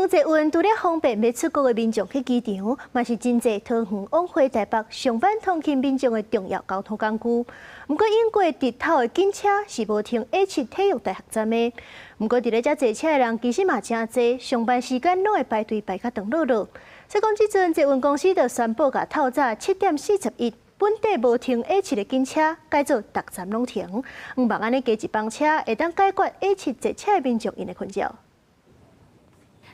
園捷運除了方便欲出國的民眾去機場，嘛是真濟桃園往回台北上班通勤民眾的重要交通工具。毋過經過直透的警車是無停 A7體育大學站的。毋過佇咧遮坐車的人其實嘛誠濟，上班時間攏會排隊排較長落落。所以講這陣捷運公司就宣布，共透早7點41本底無停 A7的警車改做逐站攏停，向望按呢加一班車會當解決 A7 坐車的民眾𪜶的困擾。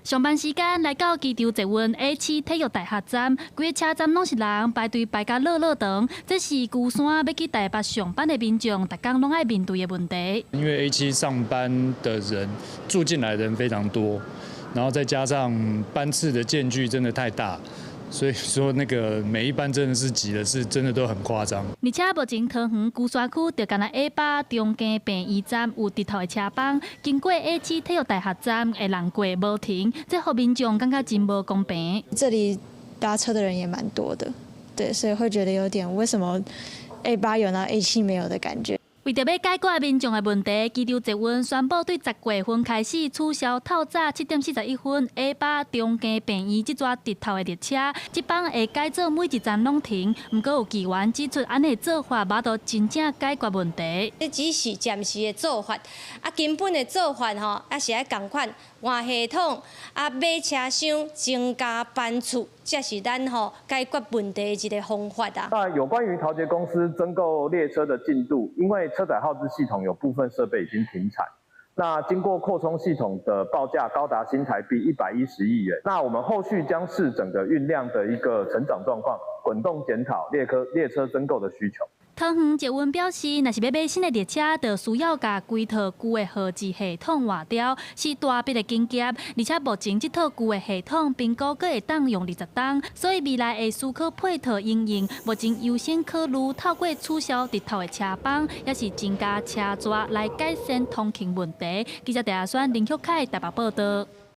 上班時間來到機場捷運 A7體育大學站，規个車站攏是人，排隊排甲落落長。這是龜山欲去台北上班的民眾，逐工攏愛面對的問題。因為 A7 上班的人住進來的人非常多，然後再加上班次的間距真的太大。所以說，那個每一班真的是擠的是真的都很誇張。而且目前桃園龜山區就干焦 A8中正病院站有直透的車班，經過 A7體育大學站的人過無停，這予民眾感覺真無公平。這裡搭車的人也蠻多的，對，所以會覺得有點為什麼 A8有，那 A7沒有的感覺。為著欲解決民眾的問題，機場捷運宣布對10月份開始取消透早7點41分 A8中正病院這逝直透的列車，這班會改做每一站攏停。毋過有議員指出，按呢做法無法度真正解決問題。這只是暫時的做法，啊，根本的做法吼，抑是愛仝款換系統，啊，買車廂，增加班次，才是咱吼解決問題的一个方法啊。那有關於桃捷公司增購列車的進度，因為車載號誌系統有部分設備已經停產，那經過擴充系統的報價高達新台幣110億元。那我們後續將視整個運量的一個成長狀況，滾動檢討列車增購的需求。桃園捷運表示，若是欲買新的列車，就需要共規套舊的號誌系統換掉，是大筆的金額。而且目前這套舊的系統評估閣會當用20冬，所以未來會思考配套應用。目前優先考慮透過取消直透的車班，抑是增加車逝來改善通勤問題。記者鄭亞選、林旭凱台北報道。